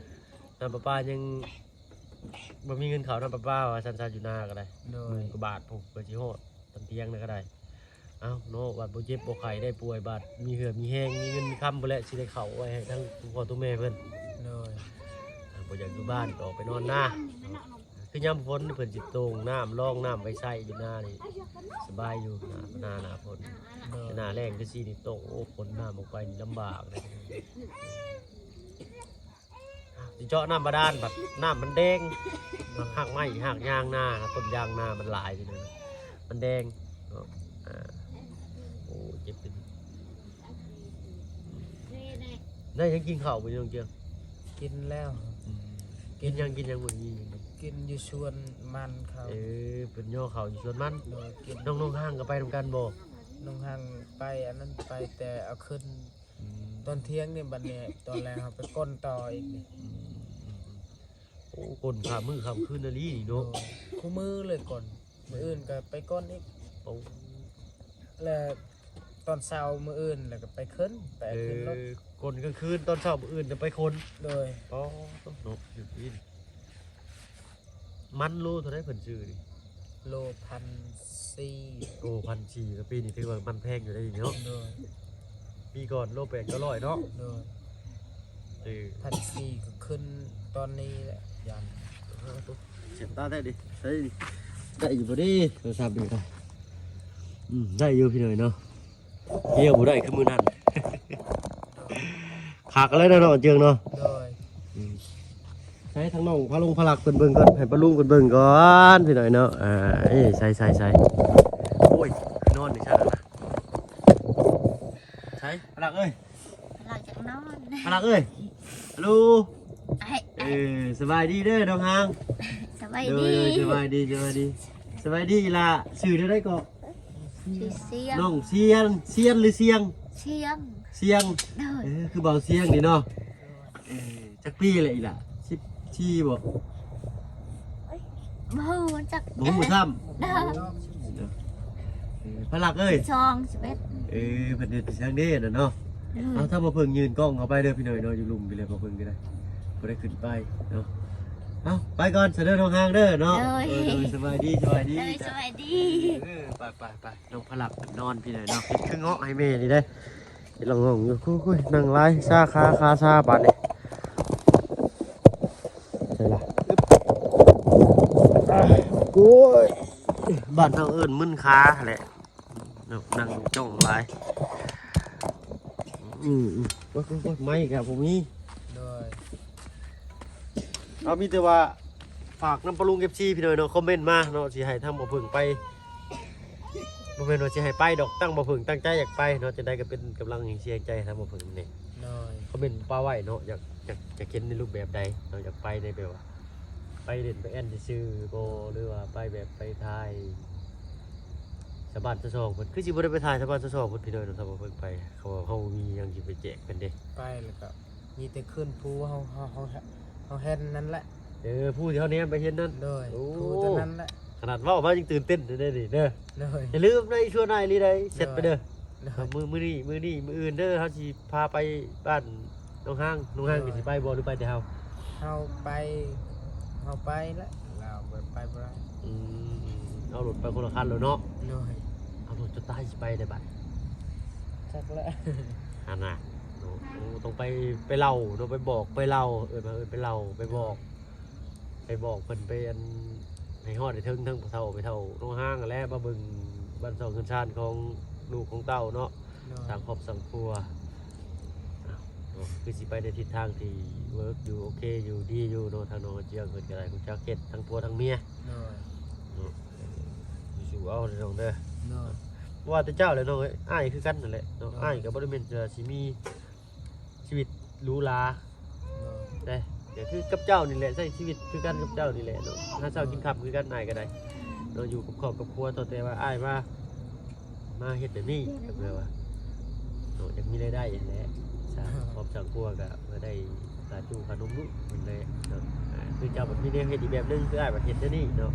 ນ້ຳປະປາຍັງບໍ່ມີເງິນເຂົ້ານ້ຳປະປາວ່າຊັ້ນຊະ ຢູ່ນາກໍໄດ້. ໂດຍ. ໝື່ນກວ່າບາດພຸ້ນ ເພື່ອຊິຮອດ ຕຳທຽງນະກໍໄດ້. ເອົ້າເນາະ ບາດບໍ່ເຈັບບໍ່ໄຂ້ໄດ້ປ່ວຍ ບາດມີເຫື່ອມີແຮງ ມີເງິນມີຄຳພຸ້ນແຫຼະ ຊິໄດ້ເຂົ້າໄວ້ໃຫ້ທາງພໍ່ໂຕແມ່ເພິ່ນ. ໂດຍ. ອ່າ ບໍ່ຢາກຢູ່ບ້ານກໍອອກໄປນອນນາເນາະ. ຄືຍາມຝົນເພິ່ນຊິໂຕ່ງນ້ຳ ລອງນ້ຳໄວ້ໃຊ້ຢູ່ນານີ້ ສະບາຍຢູ່ ນາ ໜ້າ ໜ້າຝົນ. ໂດຍ. ແຕ່ໜ້າແລ້ງຄືຊີ້ນີ້ໂຕ່ງ ໂອ້ ຝົນນ້ຳອອກໄປນີ້ລຳບາກເດ້. ຊິເຈາະນ້ຳບາດານ ບັດນ້ຳມັນແດງ ຮາກໄມ້ຮາກຍາງນາ ຕົ້ນຢາງນາມັນຫຼາຍຢູ່ນັ້ນ ມັນແດງເນາະ. ອ່າ ໂອ້ ເຈັບຕີນ. ໄດ້ຍັງກິນເຂົ້າບໍ່ນ້ອງເກືອ? ກິນແລ້ວ. ອືມ ກິນ ກິນຫຍັງ ກິນຫຍັງມື້ນີ້? ກິນຢູ່ສວນມັນເຂົາ. ເອີ ເພິ່ນຍໍເຂົ້າຢູ່ສວນມັນ. ໂດຍ. ກິນ ນ້ອງ ນ້ອງຮ່າງກໍໄປນຳກັນບໍ່? ນ້ອງຮ່າງໄປ ອັນນັ້ນໄປແຕ່ເອົາຂຶ້ນ ອືມ ຕອນທ່ຽງນີ້ ບັດນີ້ຕອນແລງເຮົາໄປກົ້ນຕໍ່ອີກນີ້. ອືມ ອືມ ອືມ. ໂອ້ ກົນຂ້າມມື້ຂ້າມຄືນອີ່ຫຼີນີ້ເນາະ. ໂດຍ ຄູ່ມື້ເລີຍ ກົນ ມື້ອື່ນກໍໄປກົນອີກ. ໂອ້ ແລ້ວຕອນເຊົ້າມື້ອື່ນແລ້ວກໍໄປຂຶ້ນ ໄປເອົາຂຶ້ນລົດ. ເອີ ກົນກາງຄືນ ຕອນເຊົ້າມື້ອື່ນຈະໄປຂົນ. ໂດຍ. ອໍ ເນາະ ຢູ່ທີ່ ມັນໂລເທົ່າໃດເພິ່ນຊື້ນີ້? ໂລພັນສີ່. ໂອ້ ພັນສີ່ ກະປີນີ້ຖືວ່າມັນແພງຢູ່ໄດ໋ເນາະ. ໂດຍ. ປີກ່ອນໂລແປດ ເກົ້າຮ້ອຍເນາະ. ໂດຍ. ເອີ ພັນສີ່ ກໍຂຶ້ນຕອນນີ້ແຫຼະ ຢ້ານ. ເອີ ສຽບຕາແທ້ດິ ໃຊ້ໄດ້ຢູ່ບໍ່ເດ ໂທລະສັບນີ້ກະ ອືມ ໄດ້ຢູ່ພີ່ນ້ອງເນາະ. ຮຽວບໍ່ໄດ້ຄືມື້ນັ້ນ ຄັກແລ້ວເນາະ ເຈີງເນາະ. ໂດຍ. ອືມ ໃຊ້ທາງນ້ອງພາລົງພາລັກເພິ່ນເບິ່ງກ່ອນ ໃຫ້ປ້າລຸງເພິ່ນເບິ່ງກ່ອນພີ່ນ້ອງເນາະ. ອ່າ ເອີ ໃສ່ໆໆ ໂອ້ຍ ຄືນອນນີ້ຊັ້ນນະ. ໃສ່ພາລັກເອີຍ ພາລັກຈັກນອນ ພາລັກເອີຍ. ຮາໂລ ເອີ ສະບາຍດີເດີນ້ອງຮາງ. ສະບາຍດີ. ໂດຍ ສະບາຍດີ ສະບາຍດີ ສະບາຍດີອີ່ຫຼ້າ. ຊື່ແນວໃດເກາະ? ຊື່ສຽງ. ນ້ອງສຽງ ສຽງ ຫຼື ສຽງ? ສຽງ ສຽງ. ໂດຍ. ເອີ ຄືເບົາສຽງນີ້ເນາະ. ເອີ ຈັກປີແລ້ວອີ່ຫຼ້າ? ສິບສີ່ບໍ່? ບໍ່ຮູ້ຈັກ ບໍ່ຮູ້ຊ້ຳ. ໂດຍ. ເອີ ພາລັກເອີຍ ສອງສິບເອັດ. ເອີ ເພິ່ນເຮັດທາງເດ້ນະເນາະ. ໂດຍ. ເອົາ ຖ້າບໍ່ເພິ່ງຍື່ນກ້ອງເຂົ້າໄປເດີພີ່ນ້ອງເນາະ ຢູ່ລຸ່ມພີ້ແຫຼະ ບໍ່ເພິ່ງກໍໄດ້ ບໍ່ໄດ້ຂຶ້ນໄປເນາະ. ເອົາ ໄປກ່ອນຊະເດີນ້ອງຮາງເດີເນາະ. ໂດຍ. ເອີ ໂດຍ ສະບາຍດີ ສະບາຍດີ. ໂດຍ ສະບາຍດີ. ເອີ ໄປໆໆ ນ້ອງພາລັກນອນພີ່ນ້ອງເນາະ ເຮັດຄືເງາະໃຫ້ແມ່ນີ້ເດ້. ເຮັດລອງໆຢູ່ ໂອ້ຍ ນັ່ງຫຼາຍຊາຂາ ຂາຊາບາດນີ້. ໃສ່ລະ ໂອ້ຍ ບ້ານເຮົາເອີ້ນມຶນຂາຫັ້ນແຫຼະເນາະ ນັ່ງຈ້ອງຫຼາຍ. ອືມ ໂອ້ຍ ໂອ້ຍ ໄມ້ກະບໍ່ມີ. ໂດຍ. ເອົາ ມີແຕ່ວ່າຝາກນຳປ້າລຸງ ເອັຟຊີ ພີ່ນ້ອງເນາະ ຄອມເມັນມາເນາະ ຊິໃຫ້ທາງບໍ່ເພິ່ງໄປ ບໍ່ແມ່ນວ່າຊິໃຫ້ໄປດອກ ຕັ້ງບໍ່ເພິ່ງຕັ້ງໃຈຢາກໄປເນາະ. ຈັ່ງໃດກໍເປັນກຳລັງແຮງໃຈໃຫ້ທາງບໍ່ເພິ່ງນີ້. ໂດຍ. ຄອມເມັນປະໄວ້ເນາະ ຢາກ ຢາກ ຢາກເຫັນໃນຮູບແບບໃດເນາະ ຢາກໄປໃນແບບວ່າ ໄປຫຼິ້ນໄປແອ່ນຊື່ໆບໍ່ ຫຼືວ່າໄປແບບໄປຖ່າຍຊາວບ້ານຊາວຊ່ອງເພິ່ນ. ຄືຊິບໍ່ໄດ້ໄປຖ່າຍຊາວບ້ານຊາວຊ່ອງເພິ່ນ ພີ່ນ້ອງເນາະ ຖ້າບໍ່ເພິ່ງໄປ ເຂົາວ່າເຮົາບໍ່ມີຫຍັງຊິໄປແຈກເພິ່ນເດ້. ໄປແລ້ວກໍ ມີແຕ່ຂຶ້ນພູເຮົາ ເຮົາ ເຮົາ ເຮົາເຫັນນັ້ນແຫຼະ. ເອີ ພູທີ່ເຮົາແນມໄປເຫັນນັ້ນ. ໂດຍ. ໂອ້ ພູຕົວນັ້ນແຫຼະ. ຂະໜາດເວົ້າມາຍັງຕື່ນເຕັ້ນເດ້ນີ້ເດີ. ໂດຍ. ຢ່າລືມເດີ ຊວນອ້າຍອີ່ຫຼີໃດ ແຊັດໄປເດີ. ໂດຍ. ມື້ ມື້ນີ້ ມື້ນີ້ ມື້ອື່ນເດີ ເຮົາຊິພາໄປບ້ານນ້ອງຮາງ. ນ້ອງຮາງ ໂດຍ ກໍຊິໄປບໍ່ ຫຼືໄປແຕ່ເຮົາ? ເຮົາໄປ ເຮົາໄປແຫຼະ ລາວບໍ່ໄປບໍ່ໄດ້. ອືມ ເອົາລົດໄປຄົນລະຄັນໂລດເນາະ. ໂດຍ. ເອົາລົດຈົນຕາຍຊິໄປໄດ້ບາດ ຈັກແຫຼະ ຫັ້ນນະ. ໂອ້ ຕ້ອງໄປ ໄປເລົ່າເນາະ ໄປບອກ ໄປເລົ່າ ເອີ້ນວ່າ ເອີ້ນໄປເລົ່າ ໄປບອກ ໄປບອກເພິ່ນ ໄປອັນ ໃຫ້ຮອດໃຫ້ເຖິງທັງຜູ້ເຖົ້າ ໄປເຖົ້ານ້ອງຮາງຫັ້ນແຫຼະ ມາເບິ່ງບ້ານຊ່ອງເຮືອນຊານຂອງລູກຂອງເຕົ້າເນາະ. ໂດຍ. ສ້າງຄອບສ້າງຄົວ ເນາະ ຄືຊິໄປໃນທິດທາງທີ່ເວີກຢູ່ ໂອເຄຢູ່ ດີຢູ່ເນາະ. ທາງນ້ອງເຈືອງເພິ່ນກໍໄດ້ຮູ້ຈັກເຮັດທັງຜົວທັງເມຍ. ໂດຍ. ເນາະ ສູ້ໆເອົາເດີນ້ອງເດີ. ໂດຍ. ບໍ່ວ່າແຕ່ເຈົ້າແຫຼະນ້ອງເອີຍ ອ້າຍຄືກັນນັ້ນແຫຼະເນາະ. ໂດຍ. ອ້າຍກໍບໍ່ໄດ້ແມ່ນວ່າຊິມີຊີວິດຫຼູຫຼາ ໂດຍ ເດ້ ກໍຄືກັບເຈົ້ານີ້ແຫຼະ ໃຊ້ຊີວິດຄືກັນກັບເຈົ້ານີ້ແຫຼະເນາະ. ຫາເຊົ້າກິນຄ່ຳຄືກັນ ອ້າຍກໍໄດ້ເນາະ ຢູ່ກັບຄອບກັບຄົວ. ເທົ່າແຕ່ວ່າອ້າຍມາ ມາເຮັດແບບນີ້ກໍເພື່ອວ່າເນາະ ຢາກມີລາຍໄດ້ຫັ້ນແຫຼະ ສ້າງຄອບສ້າງຄົວກໍເພື່ອໄດ້ຄ່າຈູຄ່ານົມລູກຫັ້ນແຫຼະເນາະ. ອ່າ ຄືເຈົ້າບັດມີແນວເຮັດອີກແບບໜຶ່ງ ຄືອ້າຍບັດເຮັດແນວນີ້ເນາະ.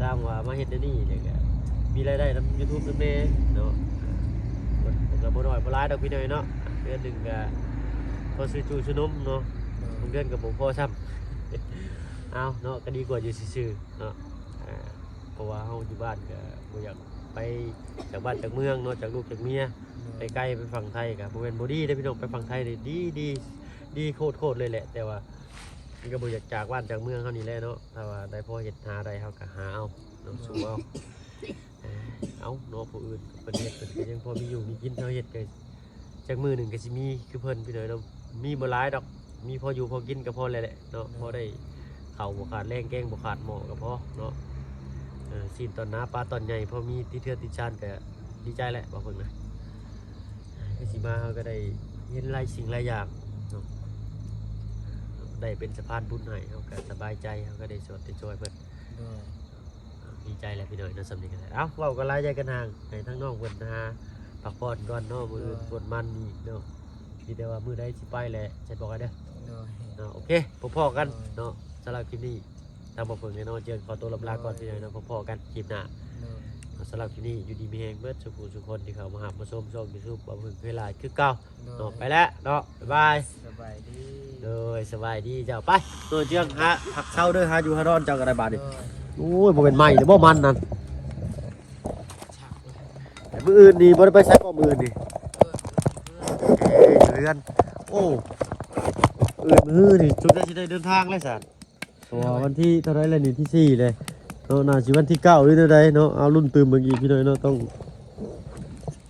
ຕາມວ່າມາເຮັດແນວນີ້ແລ້ວກໍມີລາຍໄດ້ນຳຢູທູບນຳແດ່ເນາະ. ອ່າ ກໍບໍ່ນ້ອຍບໍ່ຫຼາຍດອກພີ່ນ້ອງເນາະ ເດືອນໜຶ່ງກໍພໍຊື້ຈູຊື້ນົມເນາະ. ໂດຍ. ບາງເດືອນກໍບໍ່ພໍຊ້ຳ ເອົາເນາະ ກໍດີກວ່າຢູ່ຊື່ໆເນາະ. ອ່າ ເພາະວ່າເຮົາຢູ່ບ້ານກໍບໍ່ຢາກ ໄປຈາກບ້ານຈາກເມືອງເນາະ ຈາກລູກຈາກເມຍ ໂດຍ ໄປໄກ ໄປຝັ່ງໄທກໍບໍ່ແມ່ນບໍ່ດີເດ້ພີ່ນ້ອງ. ໄປຝັ່ງໄທນີ້ດີ ດີ ດີໂຄດໆເລີຍແຫຼະ ແຕ່ວ່າມັນກໍບໍ່ຢາກຈາກບ້ານຈາກເມືອງເຮົານີ້ແຫຼະເນາະ. ຖ້າວ່າໄດ້ພໍເຮັດຫາໄດ້ ເຮົາກໍຫາເອົາເນາະ ໂດຍ ສູ້ເອົາ. ເອົາເນາະ ຜູ້ອື່ນເພິ່ນເຮັດ ເພິ່ນກໍຍັງພໍມີຢູ່ມີກິນ ເຮົາເຮັດກໍ ຈັກມື້ໜຶ່ງກໍຊິມີຄືເພິ່ນພີ່ນ້ອງເນາະ. ມີບໍ່ຫຼາຍດອກ ມີພໍຢູ່ພໍກິນກໍພໍແລ້ວແຫຼະເນາະ. ໂດຍ. ພໍໄດ້ເຂົ້າບໍ່ຂາດແລງ ແກງບໍ່ຂາດໝໍ້ກໍພໍເນາະ. ເອີ ຊີ້ນຕອນໜາ ປາຕອນໃຫຍ່ ພໍມີຕິດເຮືອນຕິດຊານກໍດີໃຈແຫຼະ ວ່າເພິ່ນນະ. ຄືຊິມາເຮົາກໍໄດ້ເຫັນຫຼາຍສິ່ງຫຼາຍຢ່າງເນາະ ໄດ້ເປັນສະພານບຸນໃຫ້ ເຮົາກໍສະບາຍໃຈ ເຮົາກໍໄດ້ຊ່ວຍໄດ້ຊ່ອຍເພິ່ນ. ໂດຍ. ດີໃຈແຫຼະພີ່ນ້ອງເນາະ ສ່ຳນີ້ກໍໄດ້. ເອົ້າ ເວົ້າກັນຫຼາຍໃຫຍ່ກັນຫ່າງ ໃຫ້ທາງນ້ອງເພິ່ນຫາພັກຜ່ອນກ່ອນເນາະ ມື້ອື່ນ ໂດຍ ກວດມັນອີກເນາະ. ມີແຕ່ວ່າມື້ໃດຊິໄປແຫຼະ ແຊັດບອກກັນເດີ. ໂດຍ. ເນາະ ໂອເຄ ພໍ້ໆກັນ ໂດຍ ເນາະ. ສຳລັບຄລິບນີ້ ທາງບ່າວເຜິ້ງແນ່ນອນ ຈຶ່ງຂໍຕົວລຳລາກ່ອນ ໂດຍ ພີ່ນ້ອງເນາະ ພໍ້ກັນຄລິບໜ້າ ໂດຍ ເນາະ. ສຳລັບຄລິບນີ້ ຢູ່ດີມີແຮງເບິດສູ່ຜູ້ສູ່ຄົນທີ່ເຂົ້າມາຮັບມາຊົມຊ່ອງຢູທູບບ່າວເຜິ້ງເຄີຍຫຼາຍຄືເກົ່າ ໂດຍ ເນາະ. ໄປແລ້ວເນາະ ບາຍບາຍ ສະບາຍດີ ໂດຍ ສະບາຍດີເຈົ້າ. ໄປ ໂດຍ ເຈື່ອງຫາພັກເຊົາເດີ ຫາຢູ່ຫານອນເຈົ້າກໍໄດ້ບາດນີ້ ໂດຍ ໂອ້ຍ ບໍ່ແມ່ນໄມ້ເດ້ບໍ່ມັນນັ້ນ ມື້ອື່ນນີ້ບໍ່ໄດ້ໄປໃສບໍ່ ມື້ອື່ນນີ້ ເອີ ຢູ່ເຮືອນ ໂອ້ ມື້ອື່ນມື້ນີ້ ຈຸດໃດຊິໄດ້ເດີນທາງແລ້ວຊັ້ນ ເພາະວ່າວັນທີເທົ່າໃດແລ້ວນີ້ ທີສີ່ເລີຍເນາະ ໜ້າຊິວັນທີເກົ້າຫຼືແນວໃດເນາະ. ເອົາ ລຸ້ນຕື່ມເບິ່ງອີກ ພີ່ນ້ອງເນາະ ຕ້ອງ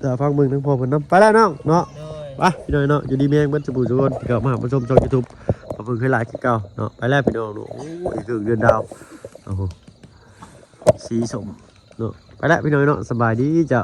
ຖ້າຟັງເບິ່ງທາງພໍ່ເພິ່ນນຳ. ໄປແລ້ວນ້ອງເນາະ ໂດຍ ໄປ ພີ່ນ້ອງເນາະ ຢູ່ດີມີແຮງເບິດສູ່ຜູ້ສູ່ຄົນທີ່ເຂົ້າມາຮັບມາຊົມຊ່ອງຢູທູບ ຂອບຄຸນຫຼາຍຄືເກົ່າເນາະ. ໄປແລ້ວ ພີ່ນ້ອງເນາະ ໂອ້ຍ ເຄື່ອງເດືອນດາວ ໂອ້ໂຫ ສີສົ້ມເນາະ. ໄປແລ້ວ ພີ່ນ້ອງເນາະ ສະບາຍດີເຈົ້າ.